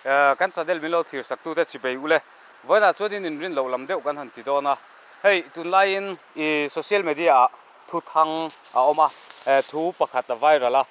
Kan channel min lo thlir sak tute chibei ule. Vawiinah chuan in inrin loh lam deuh kan han ti dawn a. Hei tunlaiin i social media ah thu thang a awm a, thu pakhat a viral a.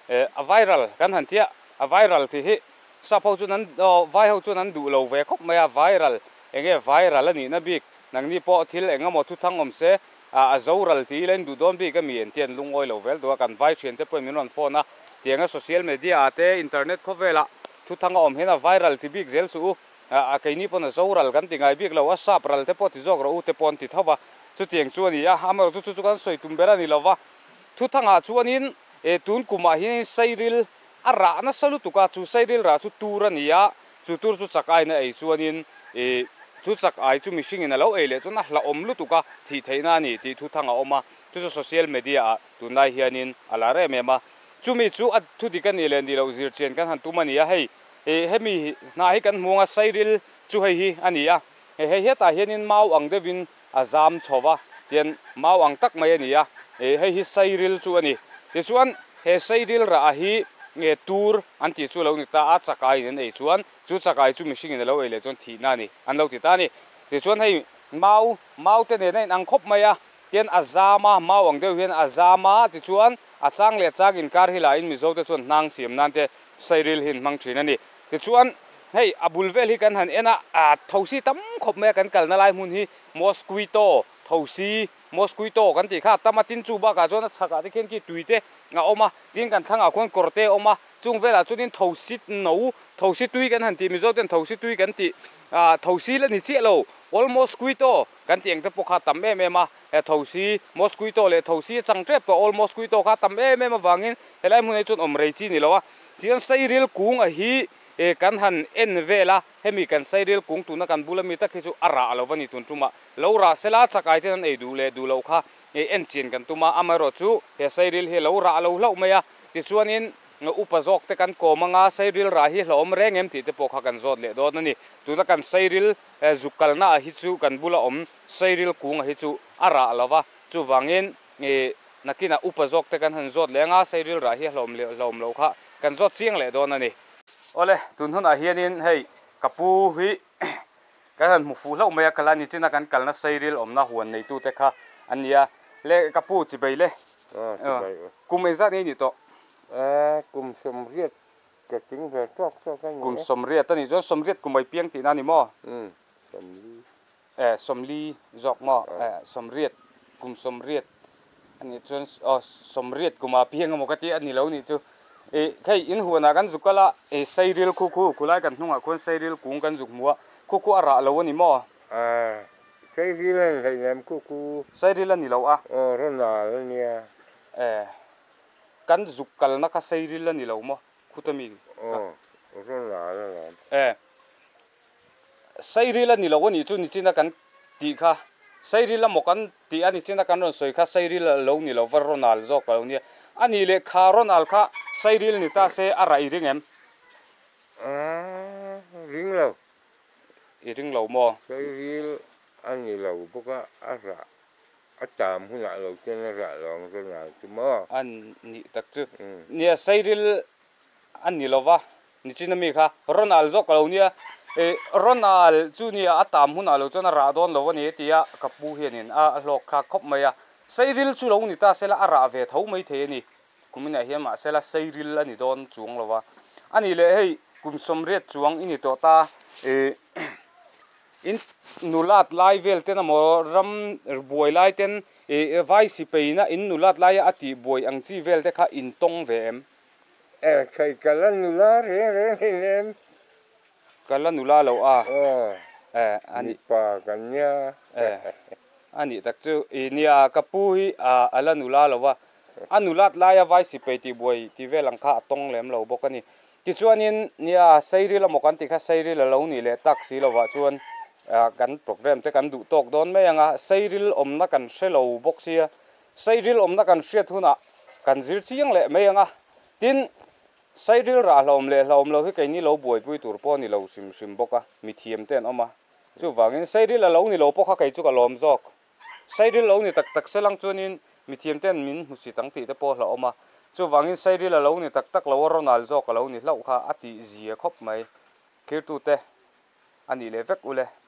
A viral kan han tia, a viral tih hi sap ho chuan an vai ho chuan an duh lo ve khawp mai a, viral enge viral a nihna bik nangni pawh thil eng emaw thu thang awm se a zo ral tih ila in duh dawn bik ami engti an lungawi lo vel duh a, kan vai thian te pawhin min rawn phone a, tianga social media ah te internet khawvelah thu thang a awm hian a viral ti bik zel suh u, a keini pawn a zo ral kan ti ngai bik lo, a sap ral te pawh ti zawk rawh u te pawh an ti tho va, chutiang chu a ni a, amaherawhchu chu chu kan sawi tum ber a ni lo va, thu thangah chuanin e tun kumah hianin sairil a rah nasa lutuk a, chu sairil rah chu tur a ni a, Chu tur chu chak aiin a ei chuanin i chu chak ai chu mihringin a lo ei leh chuan a hlauhawm lutuk a, thih theihna a ni tih thu thang a awm a, chu chu social media ah tunlai hianin a lar em em a. Chumi chu a thu dik a nih leh nih loh zir chian kan han tum a ni a, hei i hemi hna hi kan hmu ang a, sairil chu hei hi a ni a, hei hetah hianin mau ang deuhin a zam chho va, tian mau ang tak mai a ni a, hei hi sairil chu a ni. Tichuan, he sairil rah hi nge tur an tih chu lo ni ta a, chakai in an ei chuan chu chakai chu mihring in a lo ei leh chuan thihna a ni an lo ti ta a ni. Tichuan hei mau, mau te nen a inang khawp mai a, tian a zam a, mau ang deuh hian a zam a, tichuan a chang leh chang inkar hi lahin Mizo te chuan hnang siam nan te sairil hi an hmang thin a ni. Tichuan, hei a bul vel hi kan han en a, ah thosi tam khawp mai a kan kalna lai hmun hi mosquito, thosi, mosquito kan tih kha a tam a, tin chu bakah chuan a chhakah te khian khi tui te a awm a, tin kan thlangah khuan kawr te a awm a, chung velah chuanin thosi no, thosi tui kan han tih Mizo ten thosi tui kan tih, ah thosi la ni chiah lo, all mosquito kan tih ang te pawh kha a tam em em a, he thosi, mosquito leh thosi a chang tep tawh all mosquito kha a tam em em avangin helai hmunah hi chuan awm rei chi ni lo a. Chuan sairil kunga hi kan han en vel a, hemi kan sairil kung tuna kan bula mi tak hi chu a rah lo va ni tun tumah. Lo rah sela chakai ten an ei duh leh duh loh kha en chian kan tum a, amaherawh chu he sairil hi a lo rah lo hlauh mai a, tichuanin upa zawk te kan kawm anga sairil rah hi hlauhawm reng em tih te pawh kha kan zawt leh dawn a ni. Tuna kan sairil zuk kalna ah hi chu kan bula awm sairil kunga hi chu a rah lo va, chuvangin Nakinah upa zawk te kan han zawt leh anga sairil rah hi a hlawm leh hlawm loh kha kan zawt chiang leh dawn a ni. Awle, tun hunah hianin hei ka pu hi kan han hmu fuh hlauh mai a, kala ni chin a kan kalna sairil awmna huan neitute kha an ni a. Le ka pu chibei le, kum engzat nge i nih tawh? Kum sawmriat ka tling ve tawk tawk a ni e. Kum sawmriat a nih chuan sawmriat kum ai piang tihna a ni maw? Sawmli. Eh sawmli zawk maw eh sawmriat kum sawmriat a nih chuan aw sawmriat kuma piang emaw ka ti a ni lo nih chu ih hei in huanah kan zuk kal a ih sairil khu khu khulai kan hnungah khuan sairil kung kan zuk hmu a khu khu a rah lo a ni maw? Ah sairil a ni hleinem khu khu. Sairil a ni lo a. Aw Ronald a nia. Eh kan zuk kalna kha sairil a ni lo maw khuta mi kha. Aw Ronald a lawm. Eh. Sairil a ni lo a nih chu nichina kan tih kha Sairil amaw kan tih a nichina kan rawn sawi kha Sairil a lo ni lo va Ronald zawk a lo nia. A nih leh kha Ronald kha Sairil ni ta se a rah i ring em? Aaa ring lo. I ring lo maw? Sairil a ni lo bawk a, a rah a tam hunah lo chuan a rah lo ang Ronald chu maw? A nih tak chu. Nia Sairil a ni lo va. Nichina mi kha Ronald zawk ka lo nia, ih Ronald chu nia a tam hunah lo chuan a rah dawn lo a ni tia ka pu hianin a hlawk thlak khawp mai a, Sairil chu lo ni ta sela a rah ve tho mai thei a ni, kuminah hian mahsela Sairil a ni dawn chuang lo va, a nih leh hei kum sawmriat chuang i ni tawh ta, ih in nulat lai vel ten emaw ram buai lai ten ih vai sipeina in nulat laia a tih buai ang chi vel te kha in tawng ve em? Eh thei ka la nula reng reng hlein em? Ka la nula lo a. Aw. Eh a nih. Mipa kan nia. Eh a nih tak chu i nia ka pu hi a a la nula lo a. A nulat laia vai sipei tih buai tih vel ang kha a tawng lem lo bawk a ni. Tichuanin nia Sairil amaw kan tih kha Sairil a lo nih leh tak si lovah chuan kan program te kan duh tawk dawn mai ang a. Sairil awmna kan hre lo bawk sia. Sairil awmna kan hriat hunah kan zir chiang leh mai ang a, tin, Sairil rah hlauhawm leh hlauhawm lo hi keini lo buaipui tur pawh a ni lo hrim hrim bawk a, mithiam te an awm a, chuvangin Sairil a lo ni lo pawh kha kei chu ka lawm zawk. Sairil lo ni tak tak selang chuanin mithiam ten min hmu sit ang tih te pawh hlauhawm a, chuvangin Sairil a lo ni tak tak lo a, Ronald zawk a lo ni hlauh kha a tih zia khawp mai. Thlirtute a nih leh vek ule.